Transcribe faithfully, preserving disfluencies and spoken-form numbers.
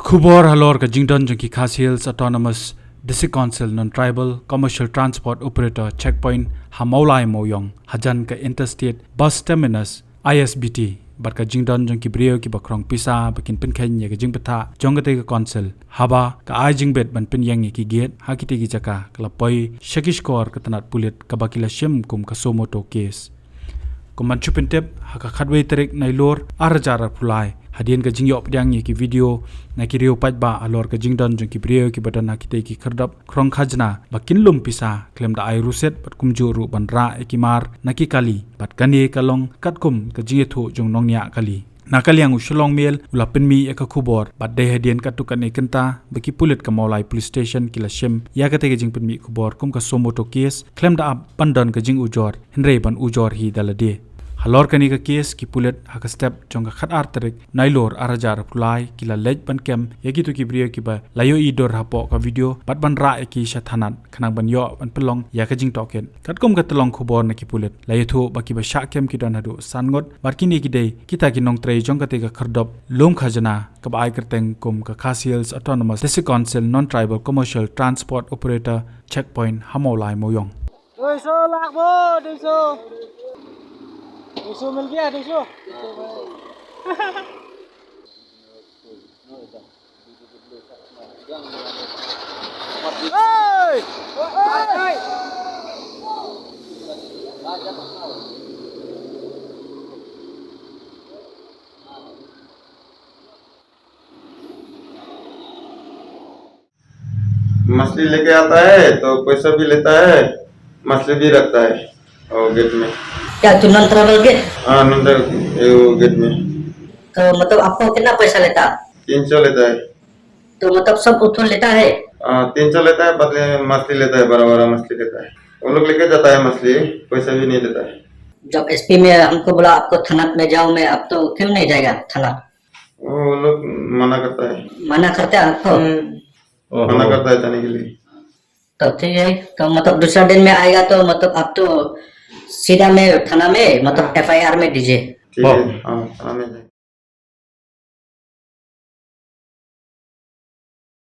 Khubor halor ka jingdon jong ki Khasi Hills Autonomous District Council Non-Tribal Commercial Transport Operator Checkpoint ha Mawlai Mawiong hajan ka Interstate Bus Terminus, I S B T, bad ka jingdon jong ki briew kiba khrong pisa ba kin pynkheiñ ïa ka jingbthah jong katei ka council haba ka ai jingbit ban pynïeng ïa ki gate ha kitei ki jaka ka la poi sha ki shkor ka tnat pulit kaba ki la shim kum ka suo motu case. Kum ban shu pyntip, ha ka khatwei tarik Nailur ar hajar arphew lai, hadien ka jingïoh pdiang ïa ki video na ki riew paidbah halor ka jingdon jong ki briew kiba don ha kitei ki khyrdop khrong khajna ba kin lum pisa khlem da ai rusit bad kumjuh ruh ban rah ïa ki mar na ki kali, bad kane ka long katkum ka jingïathuh jong nongñiah kali. Na ka liang u Shillong Mail u la pynmih ïa ka khubor bad dei hadien katto katne kynta ba ki pulit ka Mawlai Police Station ki la shim ïa katei ka jingpynmih khubor kum ka suo motu case khlem da ap ban don ka jingujor, hynrei ban ujor hi da lade. Halor kane ka case, ki pulit ha ka step jong ka khatar tarik Nailur ar hajar arphew lai ki la leit ban kem ïa kito ki briew kiba la ïohi dur hapoh ka video bad ban rah ïa ki sha thanat khnang ban ïoh ban pynlong ïa ka jingtohkit. Katkum ka tyllong khubor na ki pulit, la ïathuh ba kiba shah kem ki don haduh san ngut bad kine ki dei kita ki nongtrei jong katei ka khyrdop lum khajna kaba ai kyrteng kum ka Khasi Hills Autonomous District Council Non-Tribal Commercial Transport Operator Checkpoint ha Mawlai Mawiong. दो सौ लाख वो, दो सौ। दो सौ मिल गया, दो सौ। मछली लेके आता है तो पैसा भी लेता है, मछली भी रखता है। और गेट में। क्या तू नॉन ट्राइबल गेट? हाँ, नॉन ट्राइबल, ये वो गेट में। तो मतलब आपको कितना पैसा लेता? तीन सौ लेता है। तो मतलब सब उठो लेता है? हाँ, तीन सौ लेता है, बदले में मछली लेता है, बड़ा बड़ा मछली लेता है। वो लोग लेके जाता है मछली, पैसा भी नहीं लेता है। जब एसपी में हमको बोला आपको थाना में जाओ, मैं, आप तो क्यों नहीं जाएगा थाना? वो लोग मना करता है। मना करते हैं आपको? हम्म। ओहो। मना करता है जाने के लिए। तो ठीक है, तो मतलब दूसरा दिन में आएगा तो मतलब आप तो सीधा में थाना में, मतलब हाँ। एफआईआर में दीजिए। ठीक है, हाँ। हाँ, थाना में जाए।